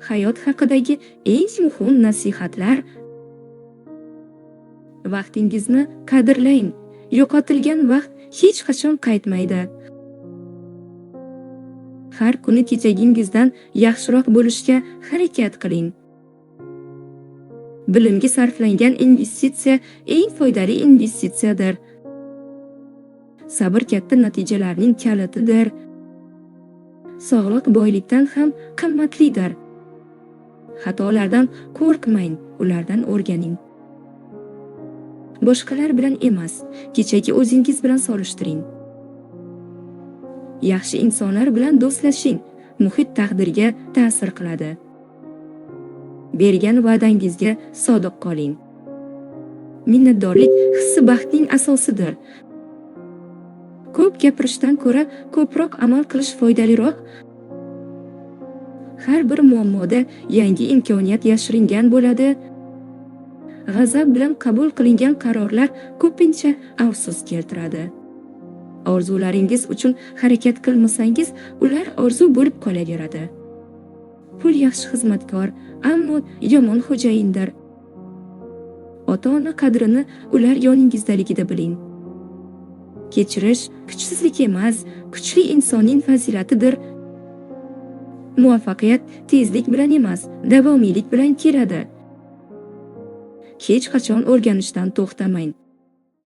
Hayot haqidagi eng muhim nasihatlar. Vaqtingizni qadrlang. Yo'qotilgan vaqt hech qachon qaytmaydi. Har kuni kechagingizdan yaxshiroq bo'lishga harakat qiling. Bilimga sarflangan investitsiya eng foydali investitsiyadir. Sabr katta natijalarning kalitidir. Sog'liq boylikdan ham qimmatlidir. Xatolardan qo'rqmang, ulardan o'rganing. Boshqalar bilan emas, kechagi o'zingiz bilan solishtiring. Yaxshi insonlar bilan do'stlashing, muhit taqdirga ta'sir qiladi. Bergan va'dangizga sodiq qoling. Minnatdorlik hissi baxtning asosidir. Ko'p gapirishdan ko'ra ko'proq amal qilish foydaliroq. Har bir muammoda yangi imkoniyat yashiringan bo'ladi. G'azab bilan qabul qilingan qarorlar ko'pincha afsus keltiradi. Orzularingiz uchun harakat qilmasangiz, ular orzu bo'lib qolaveradi. Pul yaxshi xizmatkor, ammo yomon xo'jayindir. Ota-ona qadrini ular yoningizdaligida biling. Kechirish kuchsizlik emas, kuchli insonning fazilatidir. Muvaffaqiyat tezlik bilan emas, davomiylik bilan keladi. Hech qachon o'rganishdan to'xtamang.